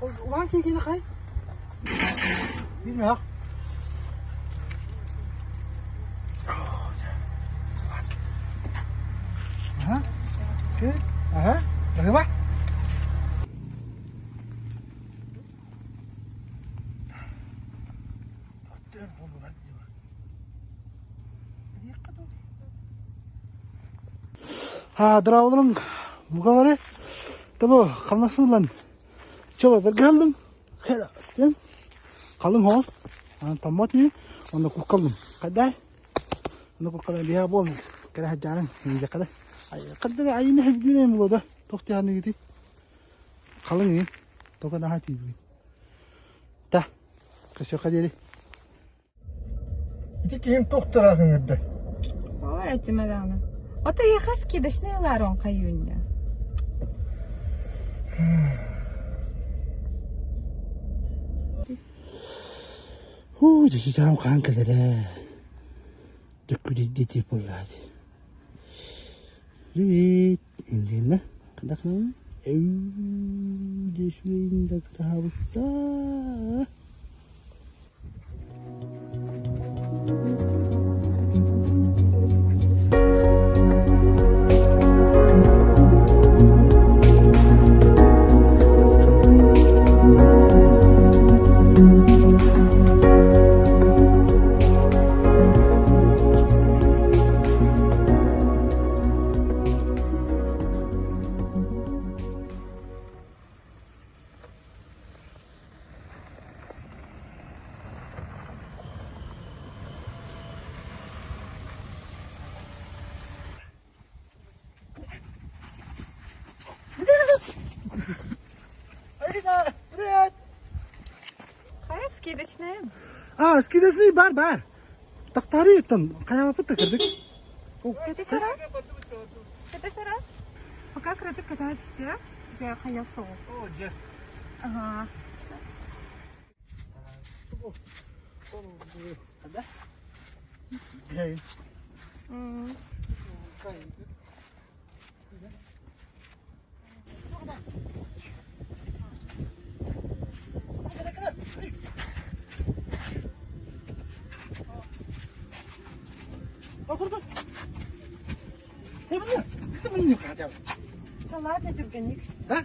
Улахан киһи хай. Билмэх. Ага. Ага. Ага. Дорооболорум бука бары тобо хамнасылан чоба бэргэһэллим стен халыҥ хоос томмот үһү онно куккаллым хайдай онно куккалан биһэ буол кэлэ сылдьаарын миидьэккэ хаддара айыны хэбдүүнэ буолуо да туох тиһаныгытый халыҥ иин тока наһаа тиийбит та көсүөххэ диэри Ити киһим туох тараах ыҥырда? Ой, этимэ даҕаны. Ото эйиэхэ скидочный ылаарон хайыынньа. Хуу, дьэ хаан кэлэрэ. Төккүдүйдэ буоллаа дии. Привет, Инженер. Кадахны? Эүү, дешвейн да кырахабысса. Привет! Хайа скидочная? А, скидочный бар бар. Тахтари там, хайа кырдык. Кэти сара? Кэти сара? Пока кырдык катааччы, дьэ хайа соҕу. О, дьэ. Ага. Да? Эй. Ладно, түргэнник. Да?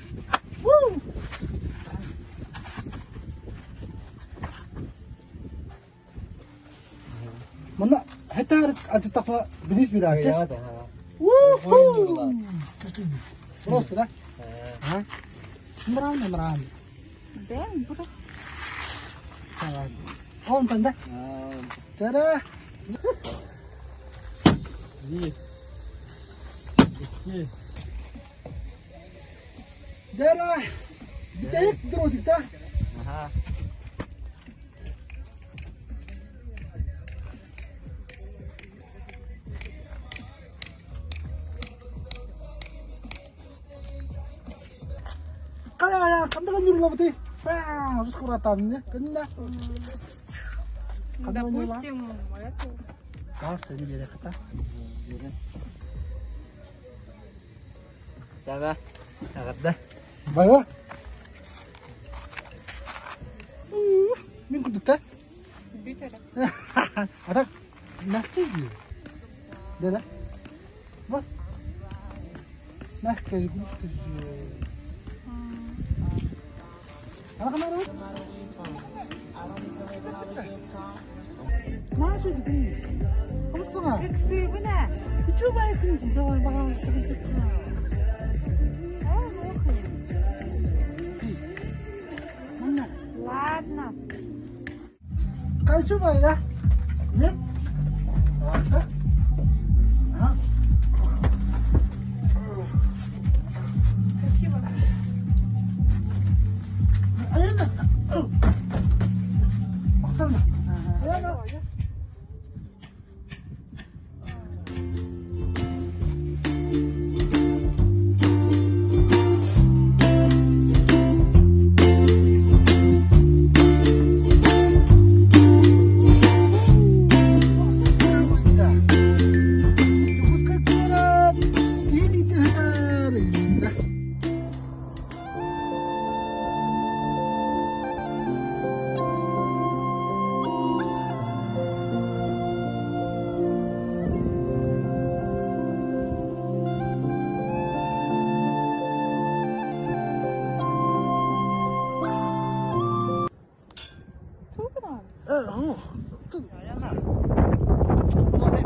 Манна хэтээр ачытахла билис билаке. Просто да? Мран мран. Бэн, бу Онтон да? Тара. Дара. Бүтэйик дротик да? Kaya ханныга ньурлабытый? Рус куратаанны. Кынна. Допустим, эту. Газ тени бере ката. Таба. Аҕарда. Байа. Мин курдук та. Бүт эрэ. Ата, мягкий дии. Да-да. Вот. Мягкая игрушка же. Ыксыыбын ээ. Ээ, Ладно. Спасибо. Айана буолар.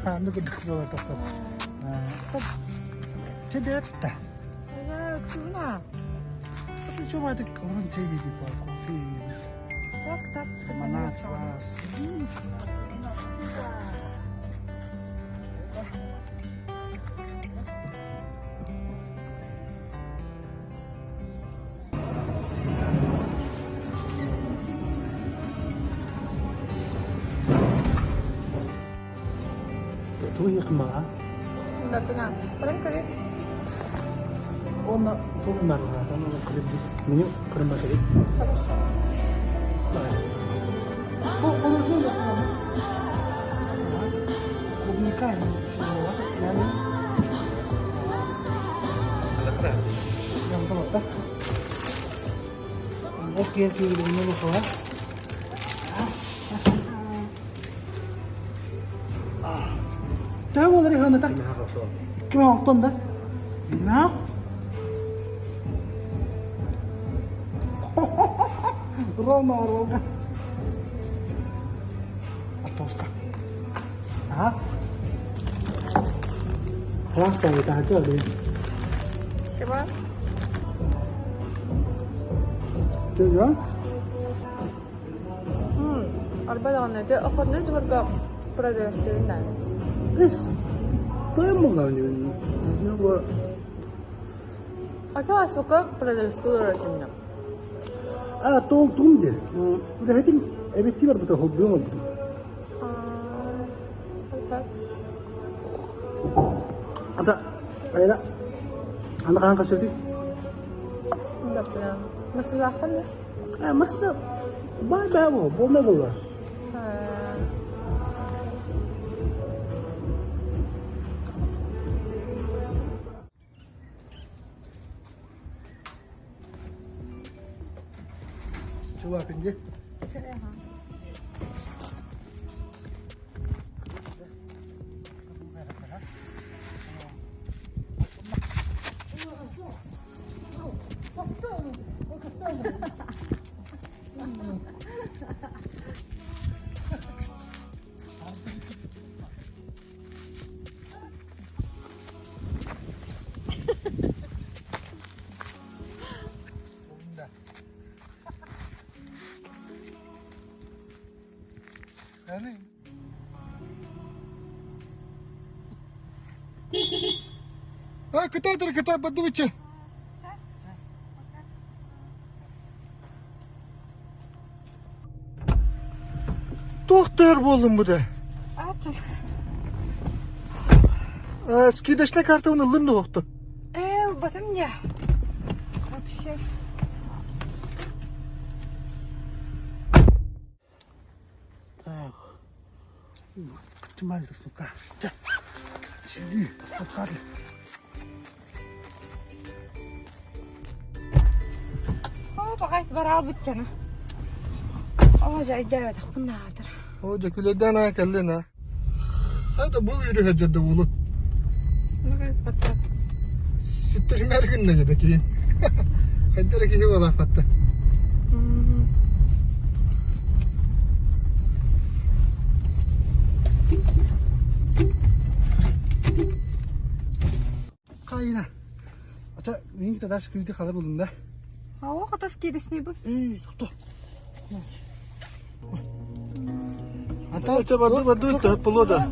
Аны курдук буолар тахсар. Чэ дээтта. Ксюна. Чубатык орон чэй диди кофе. Манат вас. Туйыкма. Онно тугунарга меню кырматыры. Клубника Төһө буолар ыһыаната? 2006 да? Билмээх. Рома Рома. Аттоска. Ага. Классно, это хотел Спасибо. Ты да? Арба даҕаны ити охотный дворга продавецтэрин Эс, тойон буллаҕын дии. Ата аспакка продавецтуулар этиннэ. А, тоол тугум диэ. Үлэһитим эбиттии барбыта холбуйан олбутум. Ата, айла, аны хаһан көрсөбүтүй? Масылааххын да? Э, масына баа баа бу, буолна буолла. Чувак, иди. А, кытаатыр, кытаа, бардыбычча. Туох буоллум бу да? Скидочная карта оны ыллын да Э, ылбатым дьэ. Вообще. Так. Кытымали тоснука. Сиди, тоснукали. Оо, баҕай бараабыт дьоно. Оо, дьэ өйдөөбөтөхпүн наадыр. Оо, дьэ күлэйдээн аа кэллин аа. Хайда бу үөрүһэ дьэ дуулу. Сүттэрмээр гынна дьэ киһин. Хайда эрэ киһи буолаахпатта. Кайна. Ача, мин дальше күйді қалар болдым да. Оо, хата скидочный был. Эй, тоқта. Антон, барды, барды, полода.